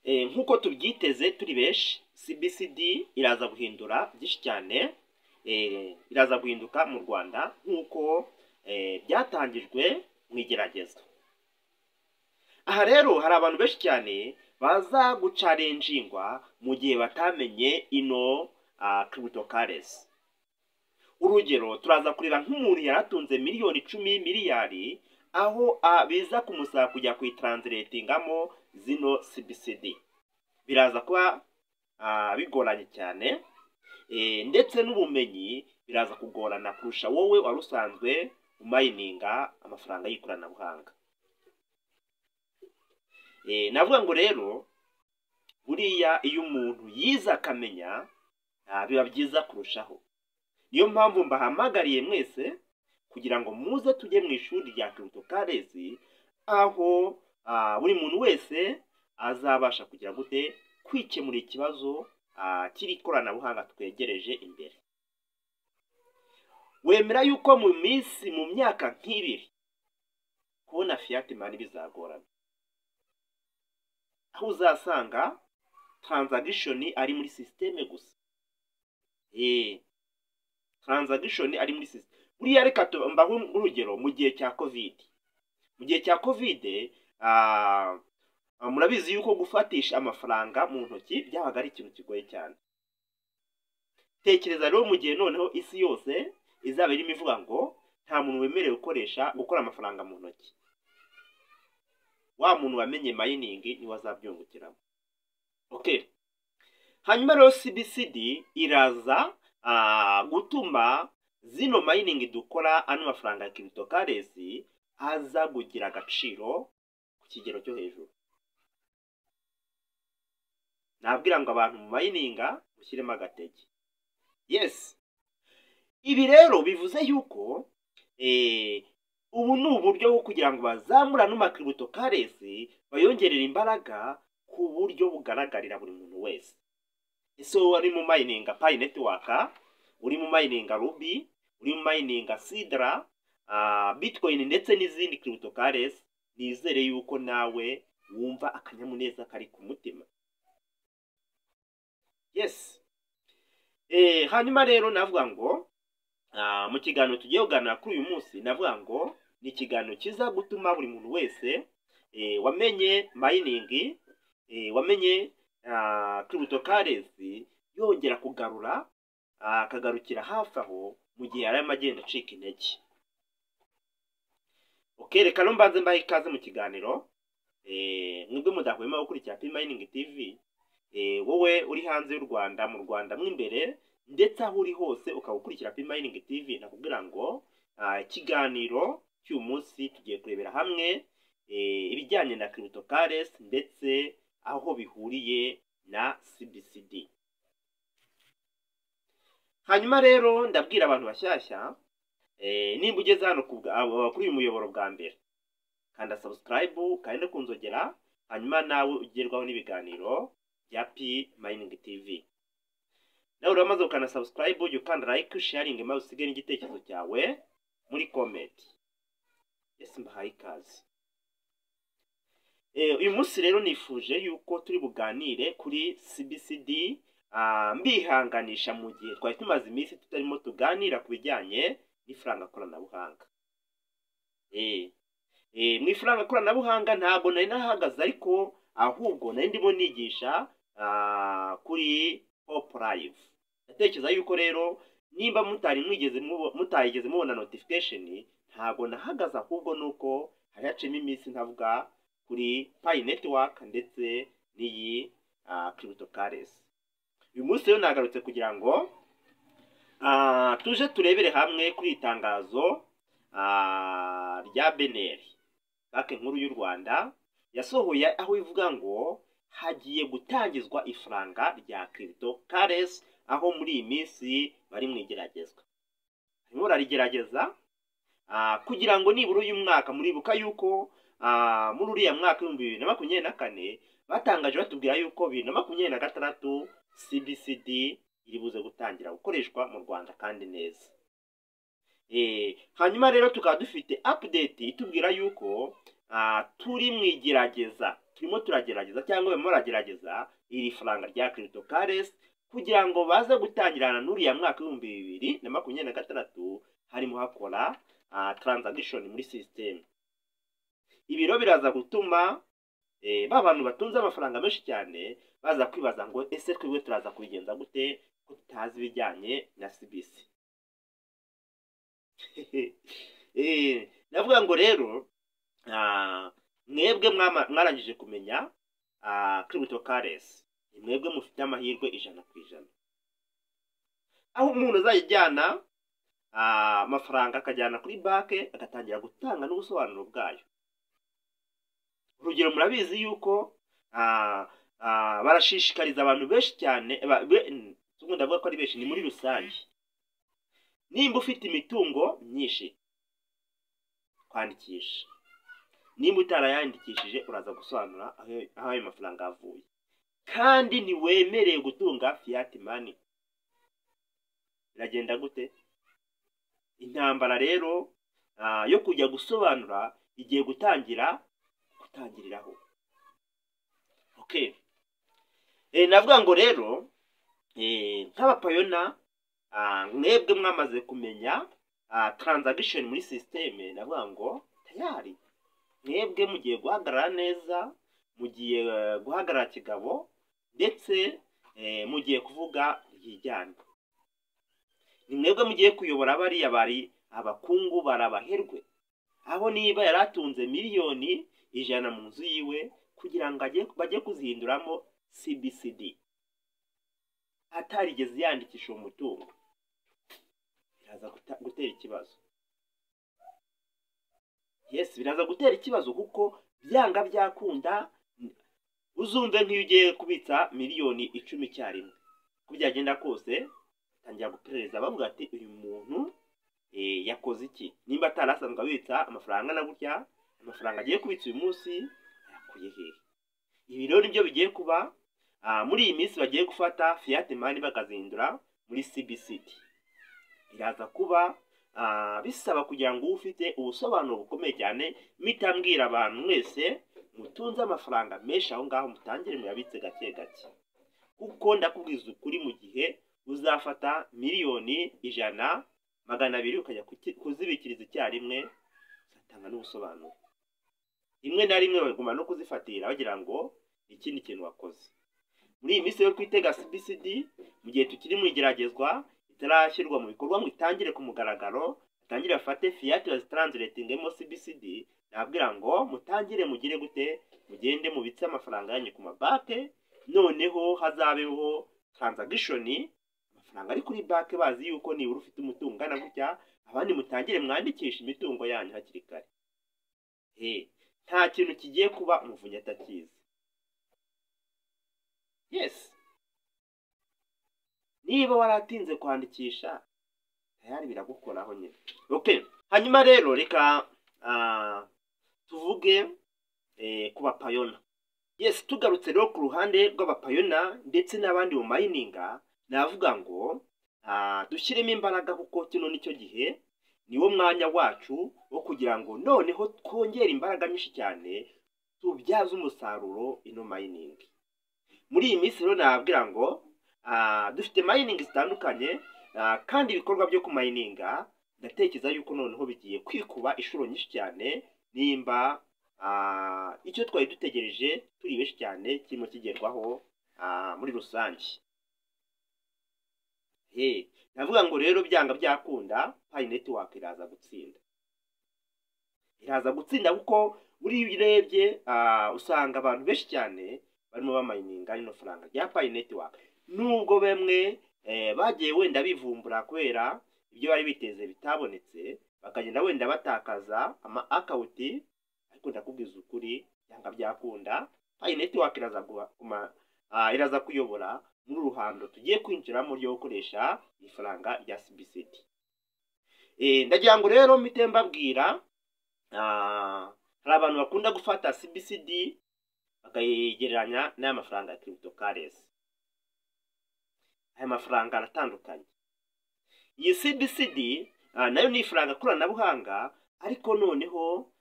Nk'uko tubyiteze turi benshi, CBCD iraza guhindura byinshi cyane, iraza guhinduka mu Rwanda nk'uko byatangijwe mu igerageza. Aha rero hari abantu benshi cyane baza guchallenjingwa mu gihe batamenye ino cryptocurrency. Urugero, turaza kureba nk'umuntu yaratunze miliyoni 10, miliyari, aho biza kumusaba kujya kuyitranslatingamo zino CBCD. Biraza kuba bigoranye cyane, ndetse n'ubumenyi biraza kugorana kurusha wowe wari usanzwe umininga amafaranga y'ikoranabuhanga. Navuga ngo rero buriya iyo umuntu yize akamenya, biba byiza kurushaho. Niyo mpamvu mbahamagariye mwese kugira ngo muze tujye mu ishuri rya cryptocurrency, aho buri muntu wese azabasha kugira gute? Kwikemura ikibazo cy'iri koranabuhanga twegereje imbere. Wemera yuko mu minsi, mu myaka nk'ibiri, kubona fiat money bizagorana, aho uzasanga transaction ari muri système gusa? Transaction ari muri système. Buriya reka mbahe urugero: mu gihe cya COVID, mu gihe cya COVID, murabizi yuko gufatisha amafaranga mu ntoki byabaga ari ikintu kigoye cyane. Tekereza rero mu gihe noneho isi yose izaba irimo ivuga ngo nta muntu wemerewe gukoresha, gukora amafaranga mu ntoki. Wa muntu wamenye mining niwe azabyungukiramo. Okay, hanyuma rero CBCD iraza gutuma zino mining dukora, ano mafaranga ya cryptocurrency, aza kugira agaciro ku kigero cyo hejuru. Nabwira ngo abantu mu mininga mushyiremo agatege. Yes, ibi rero bivuze yuko ubu ni uburyo bwo kugira ngo bazamure ano ma cryptocurrency, bayongerere imbaraga ku buryo bugaragarira buri muntu wese. Ese wowe uri mu mininga Pi Network, uri mu mininga Ruby, uri mu mininga Sidra, Bitcoin ndetse n'izindi cryptocurrency, nizere yuko nawe wumva akanyamuneza kari ku mutima. Yes, hanyuma rero navuga ngo mu kiganiro tugiye kuganira kuri uyu munsi, navuga ngo ni ikiganiro kiza gutuma buri muntu wese wamenye mining, wamenye cryptocurrency, yongera kugarura, akagarukira hafi aho mu gihe yari arimo agenda acika intege. Okay, reka rero mbanze mbahe ikaze mu kiganiro, mwebwe mudahwema gukurikira Pi Mining TV, wowe uri hanze y'u Rwanda, mu Rwanda mo imbere, ndetse aho uri hose ukaba ukurikira Pi Mining TV. Nakubwira ngo ikiganiro cy'uyu munsi tugiye kurebera hamwe ibijyanye na cryptocurrency ndetse aho bihuriye na CBCD. Hanyuma rero ndabwira abantu bashyashya, nimba ugeze hano kuri uyu muyoboro bwa mbere, kanda subscribe kandi no kunzogera, hanyuma nawe ugerwaho n'ibiganiro bya Pi Mining TV. Nawe uramaze gukanda subscribe, ujya ukanda like, sharing, maze usige n'igitekerezo cyawe muri comment. Yes, mbahaye ikaze. Uyu munsi rero nifuje yuko turi buganire kuri CBCD, mbihanganisha mu gihe twari tumaze iminsi tutarimo tuganira ku bijyanye n'ifaranga koranabuhanga. Mu ifaranga koranabuhanga ntabwo nari nahagaze, ariko ahubwo nari ndimo nigisha kuri Hope Live. Ndatekereza yuko rero nimba mutari mwigeze mutarigeze mubona notification, ntabwo nahagaze, ahubwo nuko hari haciyemo iminsi ntavuga kuri Pi Network ndetse n'iyi cryptocurrency. Uyu munsi rero nagarutse kugira ngo tuje turebere hamwe kuri iri tangazo rya BNR, Banki Nkuru y'u Rwanda, yasohoye, aho ivuga ngo hagiye gutangizwa ifaranga rya cryptocurrency, aho muri iyi minsi bari mu igeragezwa, barimo bararigerageza kugira ngo nibura uyu mwaka. Muribuka yuko muri uriya mwaka w'2024 batangaje batubwira yuko 2026 CBCD iri buze gutangira gukoreshwa mu Rwanda kandi neza. Hanyuma rero tukaba dufite update itubwira yuko turi mu igerageza, Turimo turagerageza, cyangwa barimo baragerageza iri faranga rya cryptocurrency kugira ngo baze gutangirana n'uriya mwaka w'2026 harimo hakora transaction muri system. Ibi rero biraza gutuma ba bantu batunze amafaranga menshi cyane baza kwibaza ngo: "Ese twebwe turaza kubigenza gute ko tutazi ibijyanye na CBC?" Ndavuga ngo rero mwebwe mwarangije kumenya cryptocurrency, ni mwebwe mufite amahirwe 100%, aho umuntu azajya ajyana amafaranga akajyana kuri banki, agatangira gutanga n'ubusobanuro bwayo. Urugero, murabizi yuko barashishikariza abantu benshi cyane, ndavuga ko ari benshi, ni muri rusange, nimba ufite imitungo myinshi kwandikisha, nimba utarayandikishije uraza gusobanura aho ayo mafaranga avuye, kandi ntiwemerewe gutunga fiat money. Biragenda gute? Intambara rero yo kujya gusobanura igiye gutangira gutangiriraho. Okay, navuga ngo rero nk'abapioneer, mwebwe mwamaze kumenya transaction muri système, navuga ngo tayari mwebwe mugiye guhagarara neza, mugiye guhagarara kigabo, ndetse mugiye kuvuga ryijyana. Ni mwebwe mugiye kuyobora bariya bari abakungu barabaherwe, aho niba yari atunze miliyoni 100 mu nzu yiwe, kugira ngo bajye kuzihinduramo CBCD atarigeze yandikisha uwo mutungo, biraza gutera ikibazo. Yes, biraza gutera ikibazo, kuko byanga byakunda uzumve nk'iyo ugiye kubitsa miliyoni 10 icyarimwe, uko byagenda kose tangira guperereza, bavuga ati: "Uyu muntu yakoze iki? Nimba atari asanzwe abitsa amafaranga angana gutya, amafaranga agiye kubitsa uyu munsi ayakuye hehe?" Ibi rero nibyo bigiye kuba muri iyi minsi. Bagiye gufata fiat money bakazihindura muri CBCD. Biraza kuba bisaba kugira ngo ube ufite ubusobanuro bukomeye cyane. Mpita mbwira abantu mwese mutunze amafaranga menshi aho ngaho, mutangire muyabitse gake gake, kuko ndakubwiza ukuri, mu gihe uzafata miliyoni 100, 200, ukajya kuzibikiriza icyarimwe, uzatanga n'ubusobanuro. Rimwe na rimwe baguma no kuzifatira bagira ngo ni ikindi kintu wakoze. Muri iyi minsi yo twitega CBCD, mu gihe tukiri mu igeragezwa, itarashyirwa mu bikorwa ngo itangire ku mugaragaro, batangire bafate fiat bazitranslatingemo CBCD, nabwira ngo mutangire mugire gute? Mugende mubitse amafaranga yanyu ku mabanki, noneho hazabeho transaction, amafaranga ari kuri banki bazi yuko nibura ufite umutungo ungana gutya. Abandi mutangire mwandikishe imitungo yanyu hakiri kare. Nta kintu kigiye kuba Umuvunyi atakizi. Yes, niba waratinze kwandikisha, tayari biragukoraho nyine. Okay, hanyuma rero reka tuvuge ku bapioneer. Yes, tugarutse rero ku ruhande rw'abapioneer ndetse n'abandi mu mininga, navuga ngo dushyiremo imbaraga, kuko kino nicyo gihe, niwo mwanya wacu wo kugira ngo noneho twongere imbaraga nyinshi cyane, tubyaze umusaruro ino mining. Muri iyi minsi rero nababwira ngo dufite mining zitandukanye, kandi ibikorwa byo kumininga ndatekereza yuko noneho bigiye kwikuba inshuro nyinshi cyane, nimba icyo twari dutegereje turi benshi cyane kirimo kigerwaho muri rusange. Ndavuga ngo rero byanga byakunda Pi Network iraza gutsinda, iraza gutsinda, kuko buriya iyo urebye usanga abantu benshi cyane barimo bamininga rino faranga rya Pi Network, nubwo bamwe bagiye wenda bivumbura kubera ibyo bari biteze bitabonetse, bakagenda wenda batakaza ama account, ariko ndakubwiza ukuri, byanga byakunda Pi Network iraza kuyobora muri ruhando tugiye kwinjiramo ryo gukoresha ifaranga rya CBCD. Ndagira ngo rero mpite mbabwira, hari abantu bakunda gufata CBCD bakayigereranya n'aya mafaranga ya cryptocurrency. Aya mafaranga aratandukanye. Iyi CBCD nayo ni ifaranga koranabuhanga, ariko noneho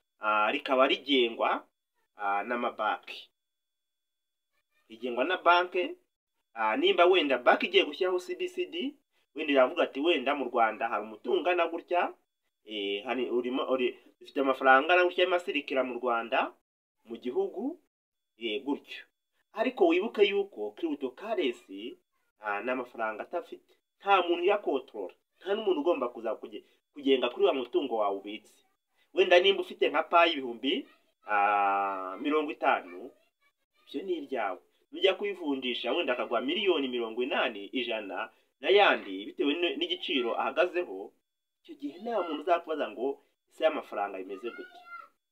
rikaba rigengwa n'amabanki. Rigengwa na banki. Nimba wenda banki igiye gushyiraho CBCD, wenda iravuga ati wenda mu Rwanda hari umutungo ungana gutya, hari urimo ufite amafaranga angana gutya y'amasirikira mu Rwanda, mu gihugu, gutyo. Ariko wibuke yuko cryptocurrency ni amafaranga atafite, nta muntu uyakontorora, nta n'umuntu ugomba kuza kugenga kuri wa mutungo wawe ubitse. Wenda nimba ufite nka Pi 50,000, ibyo ni ibyawe. Nujya kubivunjisha wenda akaguha 80 miliyoni, 100 n'ayandi, bitewe n'igiciro ahagazeho, icyo gihe nta muntu uzakubaza ngo ese y'amafaranga bimeze gute?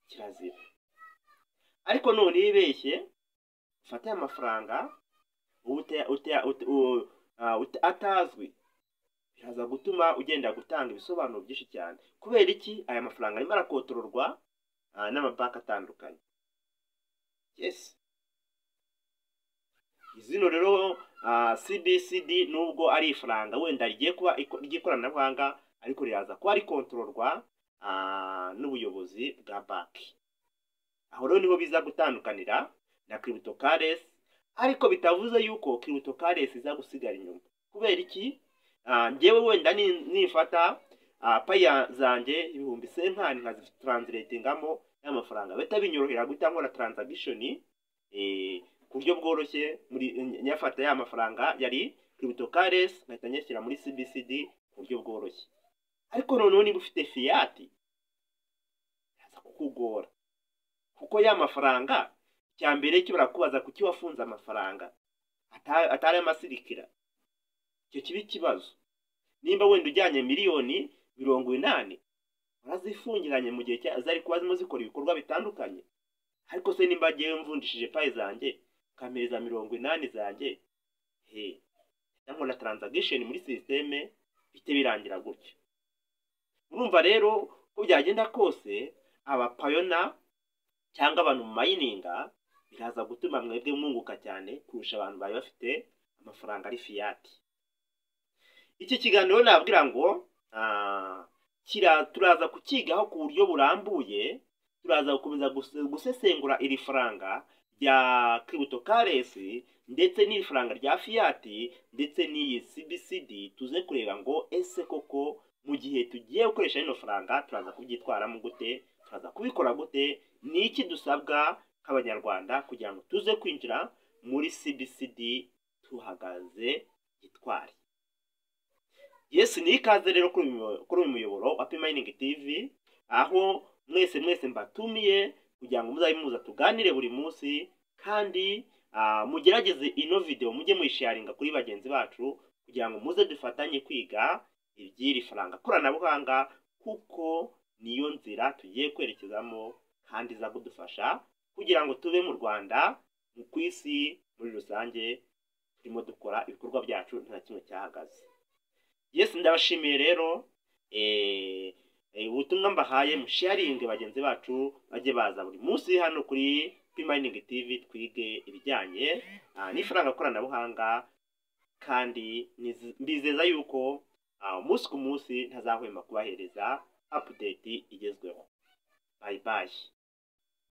Kirazira. Ariko none iyo ibeshye ufate aya mafaranga atazwi, biraza gutuma ugenda gutanga ibisobanuro byinshi cyane. Kubera iki? Aya mafaranga arimo arakontororwa n'amabanki atandukanye. Yes, zino rero CBCD, nubwo ari ifaranga wenda rigiye kuba ry'ikoranabuhanga, ariko riraza kuba rikontororwa n'ubuyobozi bwa banki. Aho rero niho biza gutandukanira na cryptocurrency, ariko bitavuze yuko cryptocurrency iza gusigara inyuma. Kubera iki? Njyewe wenda nifata Pi zanjye 50,000 nkazitranslatingamo y'amafaranga, bahita binyorohera guhita nkora transaction ku buryo bworoshye, muri nyafata ya mafaranga yari cryptocurrency nkahita nyashyira muri CBCD ku buryo bworoshye. Ariko noneho niba ufite fiat, yaza kukugora, kuko ya mafaranga, icya mbere cyo barakubaza kuki wafunze amafaranga atari amasirikira. Icyo kiba ikibazo. Nimba wenda ujyanye 80 miliyoni warazifungiranye mu gihe zari kuba zirimo zikora ibikorwa bitandukanye, ariko se nimba agiye mvunjishije Pi zanjye ukampereza 80 zanjye, he nkora transaction muri système, bihite birangira gutyo. Urumva rero uko byagenda kose, abapioneer cyangwa abantu mu mininga, biraza gutuma mwebwe mwunguka cyane kurusha abantu bari bafite amafaranga ari fiat. Iki kiganiro nabwira ngo turaza kukigaho ku buryo burambuye. Turaza gukomeza gusesengura iri faranga rya cryptocurrency, ndetse n'iri faranga rya fiat, ndetse n'iyi CBCD, tuze kureba ngo ese koko mu gihe tugiye gukoresha rino faranga turaza kubyitwaramo gute, turaza kubikora gute, ni iki dusabwa nk'Abanyarwanda kugira ngo tuze kwinjira muri CBCD tuhagaze gitwari. Yes, ni ikaze rero kuri uyu muyoboro wa Pi Mining TV, aho mwese mwese mbatumiye kugira ngo muzabe muza tuganire buri munsi. Kandi mugerageze ino video mujye muyisharinga kuri bagenzi bacu, kugira ngo muze dufatanye kwiga iby'iri faranga koranabuhanga, kuko niyo nzira tugiye kwerekezamo kandi iza kudufasha kugira ngo tube mu Rwanda, mu ku isi muri rusange, turimo dukora ibikorwa byacu nta kimwe cyahagaze. Yes, ndabashimiye rero. Ubutumwa mbahaye, musharinge bagenzi bacu bajye baza buri munsi hano kuri Pi Mining TV, twige ibijyanye n'ifaranga koranabuhanga. Kandi mbizeza yuko umunsi ku munsi ntazahwema kubahereza update igezweho. Bye bye.